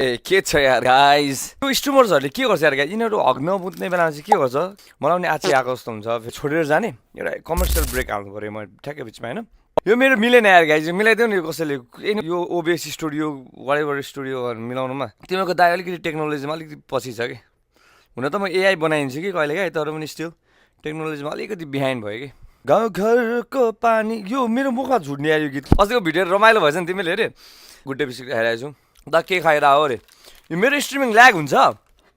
ए के छ यार गाइस यो स्ट्रिमर्सहरूले के गर्छ यार गाइस यिनीहरू हग्न बुझ्ने बेलामा चाहिँ के गर्छ मलाई पनि आची आएको जस्तो हुन्छ फेरि छोडेर जाने एउटा कमर्सियल ब्रेक हाल्नु पऱ्यो म ठ्याक्कै बिचमा होइन यो मेरो मिलेन यार गाइस मिलाइदेऊ नि कसैले यो ओबिएस स्टुडियो वाटेभर स्टुडियो मिलाउनुमा तिमीहरूको दाइ अलिकति टेक्नोलोजीमा अलिकति पछि छ कि हुन त म एआई बनाइदिन्छु कि कहिले काहीँ तर पनि स्टिल टेक्नोलोजीमा अलिकति बिहाइन्ड भयो कि गाउँघरको पानी यो मेरो मुखमा झुट्ने आयो गीत अस्तिको भिडियो रमाइलो भएछ नि तिमीले हेरे गुड्डे बिस्कुट खाइरहेको छु दा के खाइरह हो अरे यो मेरो स्ट्रिमिङ ल्याग हुन्छ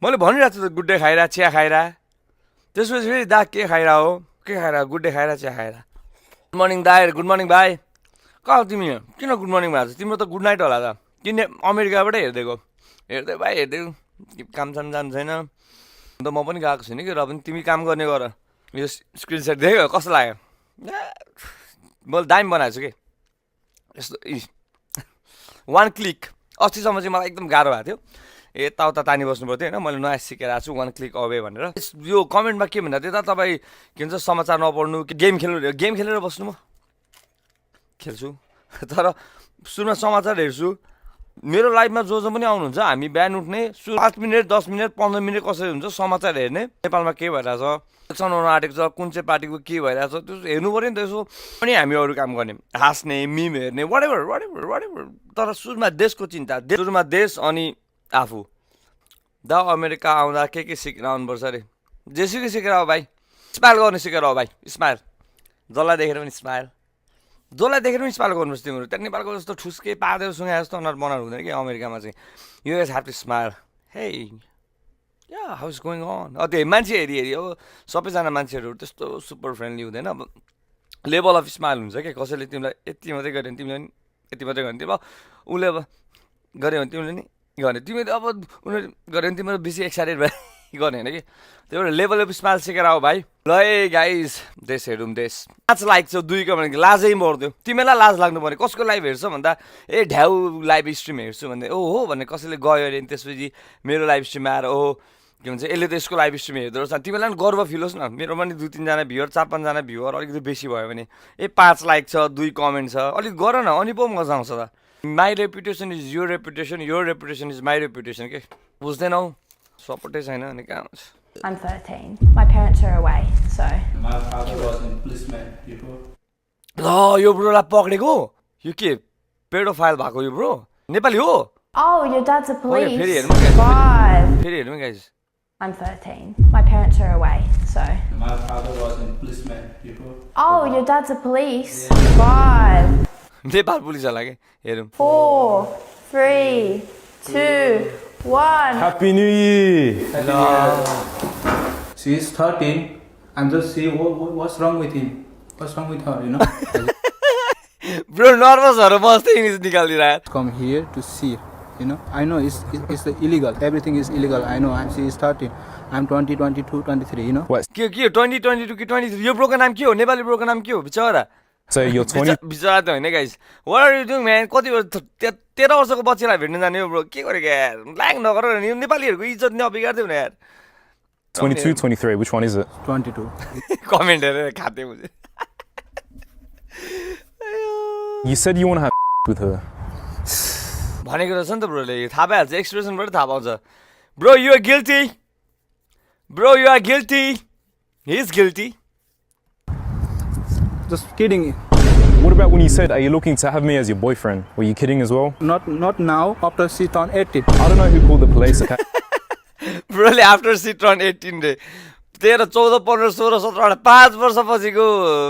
मैले भनिरहेको छु त गुड्डे खाइरह चिया खाइरह त्यसपछि फेरि दा के खाइरह हो के खाइरह गुड्डे खाइरह चिया खाइरह गुड मर्निङ दाइ गुड मर्निङ भाइ कहाँ हो तिमी किन गुड मर्निङ भएको छ तिम्रो त गुड नाइट होला त किन अमेरिकाबाटै हेरिदिएको हेर्दै भाइ हेरिदिएको कामसाम जानु छैन अन्त म पनि गएको छुइनँ कि र पनि तिमी काम गर्ने गर यो स्क्रिनसट देख्यो कस्तो लाग्यो मैले दामी बनाएको छु कि यस्तो वान क्लिक अस्तिसम्म चाहिँ मलाई एकदम गाह्रो भएको थियो यताउता तानी बस्नु पर्थ्यो होइन मैले नयाँ सिकेर आएको छु वान क्लिक अवे भनेर यो कमेन्टमा के भन्दा थियो त तपाईँ के भन्छ समाचार नपढ्नु गेम खेलेर बस्नु म खेल्छु तर सुरुमा समाचार हेर्छु मेरो लाइफमा जो पनि आउनुहुन्छ हामी बिहान उठ्ने 5 मिनट 10 मिनट 15 मिनट कसरी हुन्छ समाचार हेर्ने नेपालमा के भइरहेछ इलेक्सन हुन आँटेको छ कुन चाहिँ पार्टीको के भइरहेछ त्यो हेर्नु पऱ्यो नि त यसो अनि हामी अरू काम गर्ने हाँस्ने मिम हेर्ने वाटेभर तर सुरुमा देशको चिन्ता सुरुमा देश अनि आफू दा अमेरिका आउँदा के सिकेर आउनुपर्छ अरे जेसुकै सिकेर आऊ भाइ स्माइल गर्ने सिकेर आऊ भाइ स्माइल जसलाई देखेर पनि स्माइल जसलाई देखेर पनि स्माइल गर्नुपर्छ तिमीहरू त्यहाँ नेपालको जस्तो ठुस्के पादेर सुँगा जस्तो अनुहार बनाउनु हुँदैन कि अमेरिकामा चाहिँ you guys have to smile hey yeah how is going on त्यो मान्छे हेरी अब सबैजना मान्छेहरू त्यस्तो सुपर फ्रेन्डली हुँदैन अब लेभल अफ स्माइल हुन्छ क्या कसैले तिमीलाई यति मात्रै गऱ्यो भने तिमीले पनि यति मात्रै गर्ने अब उसले अब गऱ्यो भने तिमीले नि गर्ने तिमीले अब उनीहरू गऱ्यो भने तिमीहरू बेसी एक्साइटेड भए गर्ने होइन कि त्यो एउटा लेभल अफ स्माइल सिकेर आऊ भाइ ल ए गाइज देश हेरौँ देश 5 लाइक छ 2 को भने लाजै मर्दियो तिमीलाई लाज लाग्नु पर्ने कसको लाइभ हेर्छ भन्दा ए ढ्याउ लाइभ स्ट्रिम हेर्छु भन्दा ओहो भन्ने कसैले गयो अरे त्यसपछि मेरो लाइभ स्ट्रिम आएर ओहो के भन्छ यसले त यसको लाइभ स्ट्रिम हेर्दो रहेछ तिमीलाई पनि गर्व फिल होस् न मेरो पनि 2-3 जना भ्युवर 4-5 जना भ्युवर अलिकति बेसी भयो भने ए 5 लाइक छ 2 कमेन्ट छ अलिक गर न अनि पो मजा आउँछ त my reputation is your reputation is my reputation के बुझ्दैनौ सपोर्टै छैन अनि कहाँ हुन्छ I'm 13. My parents are away, so. My father was in policeman before. ल यो ब्रोलाई पक्रेको यो के पेडोफाइल भएको यो ब्रो नेपाली हो Oh, your dad's a police. फेरि हेर्नु गाइस 5. फेरि हेर्नु guys I'm 13. My parents are away, so. My father was in policeman before. Oh, your dad's a police. 5. Nepal police होला के हेरौँ 4, 3, 2, 1. Happy New Year! She is 13. I'm just see what's wrong with him. What's wrong with her, you know? Bro नर्भसहरू बस्दै English निकालिदिरहेको Come here to see, you know. I know it's illegal. Everything is illegal. I know. She is 13. I'm 20, 22, 23, you know. What? के हो 2022 कि 23 यो ब्रोको नाम के हो नेपाली ब्रोको नाम के हो बिचरा So you're 20. बिचरा त होइन guys what are you doing man कति 13 वर्षको बच्चालाई भेट्न जाने हो ब्रो के गरेको यार ल्याङ नगर नि नेपालीहरूको इज्जत नबिगार्दै हुने यार 22, 23. Which one is it? 22. Comment हेरेर खाते मुझे You said you want to have with her. भनेको रहेछ नि त ब्रोले थाहा पाइहाल्छ एक्सप्रेसनबाट थाहा पाउँछ bro you are guilty bro you are guilty he is guilty Just kidding. What about when you said, are you looking to have me as your boyfriend? Were you kidding as well? Not now. After she turned 18. I don't know who called the police, okay? ब्रोले after C turn 18 रे 13, 14, 15, 16, 17, 5 वर्षपछिको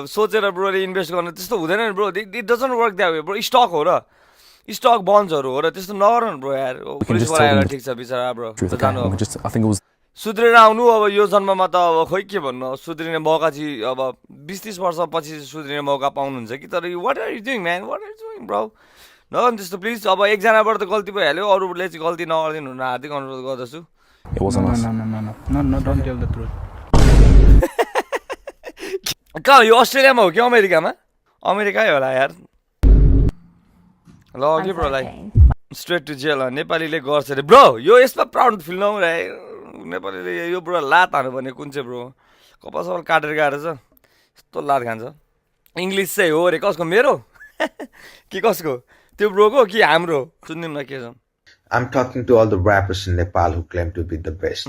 सोचेर ब्रोले invest गर्न त्यस्तो हुँदैन नि bro it doesn't work that way bro stuck हो र stock बन्ड्सहरू हो र त्यस्तो नगर न ब्रो यार पुलिस बोलाएर ठिक छ बिचरा ब्रो Truth, okay? जानु I think it was. सुध्रेर आउनु अब यो जन्ममा त अब खोइ के भन्नु सुध्रिने मौका चाहिँ अब 20-30 वर्षपछि सुध्रिने मौका पाउनुहुन्छ कि तर what are you doing man what are you doing bro नगर्नु त्यस्तो प्लिज अब एकजनाबाट त गल्ती भइहाल्यो अरूले चाहिँ गल्ती नगरिदिनु हुन हार्दिक अनुरोध गर्दछु It wasn't us. No, don't tell the truth. कहाँ हो यो अस्ट्रेलियामा हो कि अमेरिकामा अमेरिकै होला यार ल I'm के ब्रोलाई 13. स्ट्रेट टु जेल नेपालीले गर्छ अरे ब्रो यो यसमा प्राउड फिल नहुँदै नेपालीले यो ब्रो लात हानु भने कुन चाहिँ ब्रो कपाल सपाल काटेर गएर छ यस्तो लात खान्छ इङ्ग्लिस चाहिँ हो अरे कसको मेरो कि कसको त्यो ब्रोको कि हाम्रो सुनिदिउँ न के छ I'm talking to all the rappers in Nepal who claim to be the best.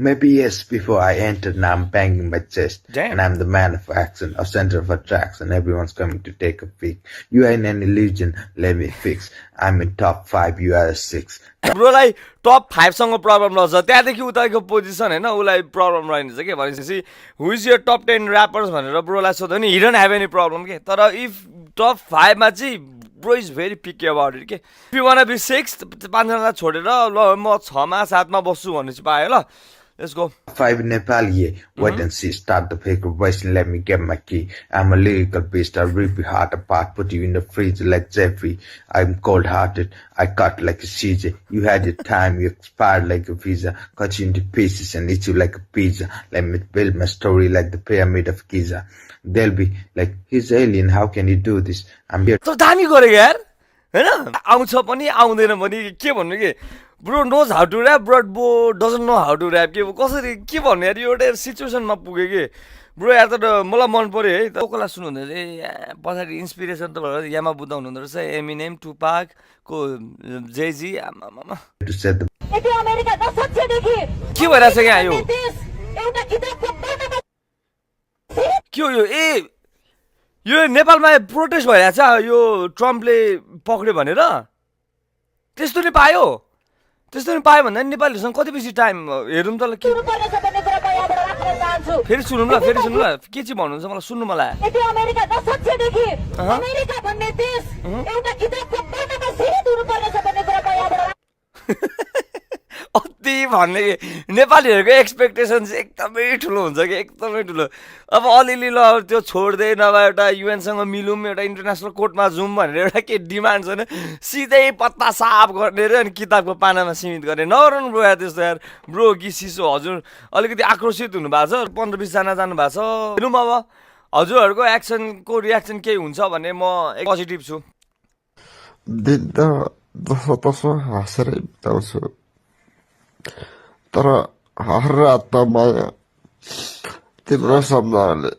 Maybe yes, before I entered, now I'm banging my chest. Damn. And I'm the man of action, a center of attraction. Everyone's coming to take a peek. You ain't an illusion, let me fix. I'm in top 5, you are a 6. ब्रोलाई top 5 सँग problem रहेछ त्यहाँदेखि उताको position हैन उलाई problem रहेछ के भनेपछि who is your top 10 rappers भनेर ब्रोलाई सोध्यो नि he don't have any problem के तर इफ टप 5 मा चाहिँ bro is very picky about it के इफ यु वान्ट बी 6 पाँचजनालाई छोडेर ल म 6 मा 7 मा बस्छु भन्ने चाहिँ पायो ल Let's go. 5 in Nepal, yeah. Wait and see. Start the fake voice and let me get my key. I'm a lyrical beast. I'll rip your heart apart, put you in the freezer like Jeffrey. I'm cold-hearted. I cut like a CJ. You had your time. You expired like a visa. Cut you into pieces and eat you like a pizza. Let me build my story like the pyramid of Giza. They'll be like, he's alien. How can you do this? I'm here. So दामी गरे यार हैन आउँछ पनि आउँदैन पनि के भन्नु के bro knows how to rap but bro doesn't know how to rap के कसरी के भन्नु यार यो एउटा सिचुएसनमा पुगे के ब्रो यार त मलाई मन पर्यो है त कोला सुन्नु हुँदै पछाडि इन्स्पिरेसन त भएर यामा बुझ्दा हुनुहुँदो रहेछ एमिनेम टुपाक को जेजी आमामा To set the के भइरहेछ यहाँ यो के हो यो ए यो नेपालमा प्रोटेस्ट भइरहेछ यो ट्रम्पले पक्ड्यो भनेर त्यस्तो नि पायो त्यस्तो नि पायो भन्दा नेपालीहरूसँग कति बेसी टाइम हेरौँ त ल के फेरि सुनौँ ल के चाहिँ भन्नुहुन्छ मलाई सुन्नु मलाई अति भन्ने नेपालीहरूको एक्सपेक्टेसन चाहिँ एकदमै ठुलो हुन्छ कि एकदमै ठुलो अब अलिअलि ल त्यो छोड्दै नभए एउटा युएनसँग मिलौँ एउटा इन्टरनेसनल कोर्टमा जाउँ भनेर एउटा के डिमान्ड छैन सिधै पत्ता साफ गर्ने र अनि किताबको पानामा सीमित गर्ने नगर्नु ब्रो यार त्यस्तो यार ब्रो कि सिसो हजुर अलिकति आक्रोशित हुनुभएको छ 15-20 जना जानुभएको छ हेरौँ अब हजुरहरूको एक्सनको रियाक्सन केही हुन्छ भने म पोजिटिभ छु दिन त जसो हाँसेरै बिताउँछु तर हर रात त माया तिम्रो सम्झनाले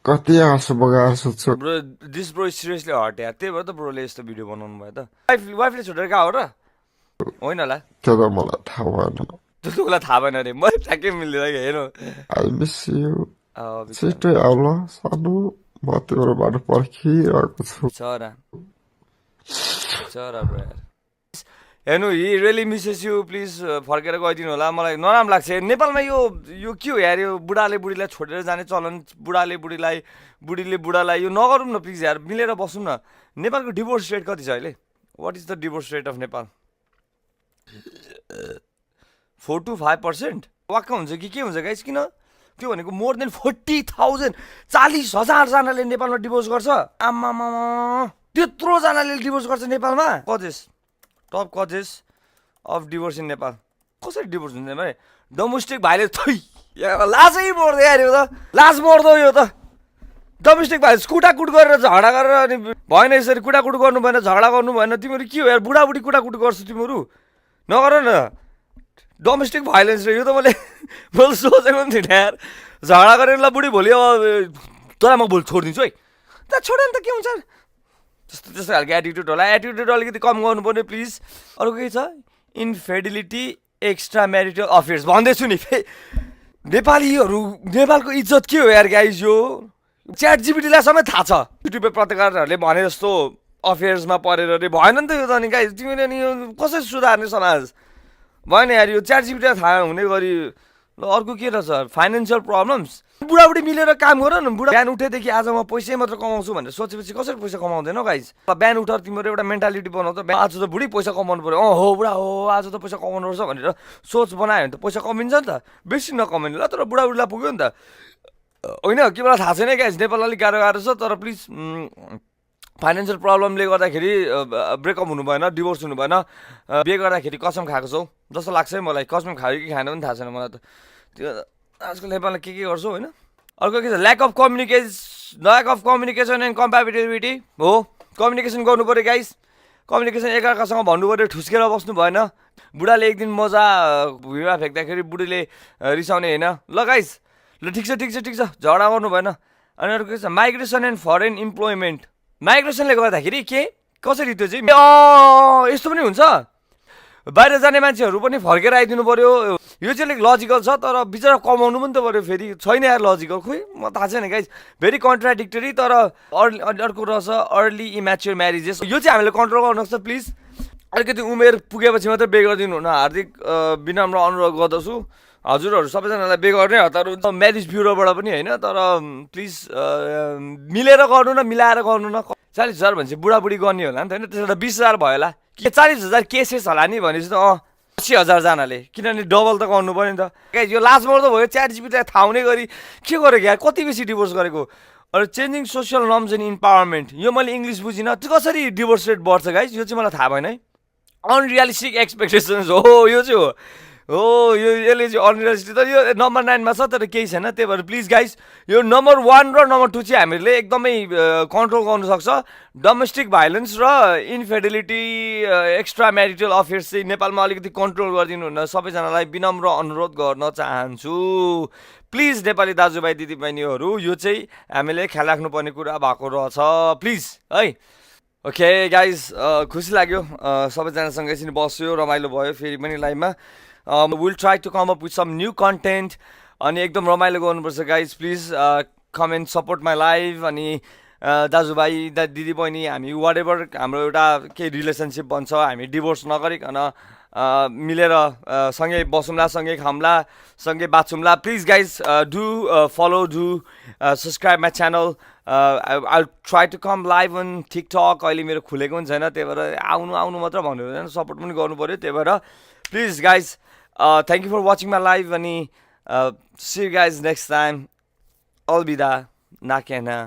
कति आँसु बगाएर सुत्छु bro this bro seriously hot यार त्यही भएर त ब्रोले यस्तो भिडियो बनाउनु भयो त वाइफले छोडेर गएको हो र होइन होला त्यो त मलाई थाहा भएन त्यसलाई थाहा भएन अरे म ठ्याक्कै मिल्दैन कि हेर्नु आई मिस यु छिटै आउला सानो म तिम्रोबाट पर्खिरहेको छु चरा ब्रो यार हेर्नु he really Mrs you please फर्केर गइदिनु होला मलाई नराम्रो लाग्छ नेपालमा यो के हो यार यो बुढाले बुढीलाई छोडेर जाने चलन बुढाले बुढीले बुढालाई यो नगरौँ न प्लिज यार मिलेर बसौँ न नेपालको डिभोर्स रेट कति छ अहिले what is the divorce rate of Nepal 4 to 5% वाक्क हुन्छ कि के हुन्छ गाइस किन त्यो भनेको मोर देन 40,000 40,000 जनाले नेपालमा डिभोर्स गर्छ आमामा त्यत्रो जनाले डिभोर्स गर्छ नेपालमा causes top causes of divorce in Nepal कसरी डिभोर्स हुन्छ भने डोमेस्टिक भाइलेन्स थै लाजै मर्दो यार यो त लाज मर्दो यो त डोमेस्टिक भाइलेन्स कुटाकुट गरेर झगडा गरेर अनि भएन यसरी कुटाकुट गर्नु भएन झगडा गर्नु भएन तिमीहरू के हो यार बुढाबुढी कुटाकुट गर्छ तिमीहरू नगर न डोमेस्टिक भाइलेन्स रे यो त मैले सोचेको पनि थिइनँ यार झगडा गरेर ल बुढी भोलि अब तँलाई म भोलि छोडिदिन्छु है त छोड्यो नि त के हुन्छ त्यस्तो खालको एटिट्युड होला एटिट्युड अलिकति कम गर्नु पर्ने प्लिज अरू के छ इन्फिडेलिटी एक्स्ट्रा म्यारिटल अफेयर्स भन्दैछु नि नेपालीहरू नेपालको इज्जत के हो यार गाइज यो च्याट जिपिटीलाई समेत थाहा छ युट्युब पत्रकारहरूले भने जस्तो अफेयर्समा परेर अरे भएन नि त यो त नि गाइज तिमीले नि यो कसरी सुधार्ने समाज भएन यार यो च्याट जिपिटीलाई थाहा हुने गरी ल अर्को के रहेछ फाइनेन्सियल प्रब्लम्स बुढाबुढी मिलेर काम गर न बुढा बिहान उठेदेखि आज म पैसै मात्र कमाउँछु भनेर सोचेपछि कसरी पैसा कमाउँदैन गाइज बिहान उठेर तिम्रो एउटा मेन्टालिटी बनाउ त आज त बुढी पैसा कमाउनु पर्यो हो बुढा हो आज त पैसा कमाउनु पर्छ भनेर सोच बनायो भने त पैसा कमिन्छ नि त बेसी नकमाउने ल तर बुढाबुढीलाई पुग्यो नि त होइन के मलाई थाहा छैन गाइज नेपाल अलिक गाह्रो छ तर प्लिज फाइनेन्सियल प्रब्लमले गर्दाखेरि ब्रेकअप हुनु भएन डिभोर्स हुनु भएन बिहे गर्दाखेरि कसम खाएको छौ जस्तो लाग्छ है मलाई कसम खायो कि खाएन पनि थाहा छैन मलाई त त्यो आजकल नेपालमा के गर्छौ होइन अर्को के छ ल्याक अफ कम्युनिकेसन एन्ड कम्प्याबिलिटी हो कम्युनिकेसन गर्नु पऱ्यो गाइस कम्युनिकेसन एकअर्कासँग भन्नु पऱ्यो ठुस्केर बस्नु भएन बुढाले एक दिन मजा भुइँमा फ्याँक्दाखेरि बुढीले रिसाउने होइन ल गाइस ल ठिक छ झगडा गर्नु भएन अनि अर्को के छ माइग्रेसन एन्ड फरेन इम्प्लोइमेन्ट माइग्रेसनले गर्दाखेरि के कसरी त्यो चाहिँ यस्तो पनि हुन्छ बाहिर जाने मान्छेहरू पनि फर्केर आइदिनु पर्यो यो चाहिँ अलिक लजिकल छ तर बिचरा कमाउनु पनि त पर्यो फेरि छैन यार लजिकल खोइ म थाहा छैन गाइज भेरी कन्ट्राडिक्टरी तर अर्को रहेछ अर्ली इम्याच्योर म्यारिजेस यो चाहिँ हामीले कन्ट्रोल गर्नुपर्छ प्लिज अलिकति उमेर पुगेपछि मात्रै बे गरिदिनु हुन हार्दिक विनम्र अनुरोध गर्दछु हजुरहरू सबैजनालाई बे गर्ने हतार हुन्छ म्यारिज ब्युरोबाट पनि होइन तर प्लिज मिलेर गर्नु न मिलाएर गर्नु न 40,000 भनेपछि बुढाबुढी गर्ने होला नि त होइन त्यसबाट 20,000 भयो होला के 40,000 केसेस होला नि भनेपछि त 80,000 जनाले किनभने डबल त गर्नु पर्यो नि त यो लास्ट मर्दो भयो च्याटजिपिटीलाई थाहा हुने गरी के गरेको यार कति बेसी डिभोर्स गरेको अरू changing social norms and empowerment यो मैले इङ्ग्लिस बुझिनँ त्यो कसरी डिभोर्स रेट बढ्छ गाइस यो चाहिँ मलाई थाहा भएन है अनरियलिस्टिक एक्सपेक्टेसन्स हो यो चाहिँ हो यो यसले चाहिँ अनरियलिस्टिक तर यो नम्बर 9 मा छ तर केही छैन त्यही भएर प्लिज गाइस यो नम्बर 1 र नम्बर 2 चाहिँ हामीले एकदमै कन्ट्रोल गर्नु सक्छ डोमेस्टिक भाइलेन्स र इन्फिडेलिटी एक्स्ट्रा म्यारिटल अफेयर्स चाहिँ नेपालमा अलिकति कन्ट्रोल गरिदिनु हुन सबैजनालाई विनम्र अनुरोध गर्न चाहन्छु प्लिज नेपाली दाजुभाइ दिदीबहिनीहरू यो चाहिँ हामीले ख्याल राख्नुपर्ने कुरा भएको रहेछ प्लिज है ओके गाइज खुसी लाग्यो सबैजनासँग एकछिन बस्यो रमाइलो भयो फेरि पनि लाइभमा will try to come up with some new content अनि एकदम रमाइलो गर्नुपर्छ guys please come and support my life अनि दाजुभाइ दिदीबहिनी हामी वाट एभर हाम्रो एउटा केही रिलेसनसिप बन्छ हामी डिभोर्स नगरिकन मिलेर सँगै बसौँला सँगै खाउँला सँगै बाँचौँला please guys do follow do subscribe my channel I try to come live on TikTok अहिले मेरो खुलेको पनि छैन त्यही भएर आउनु मात्र भन्नु हुँदैन सपोर्ट पनि गर्नु पऱ्यो त्यही भएर please guys thank you for watching my live अनि see you guys next time अलविदा नाकेना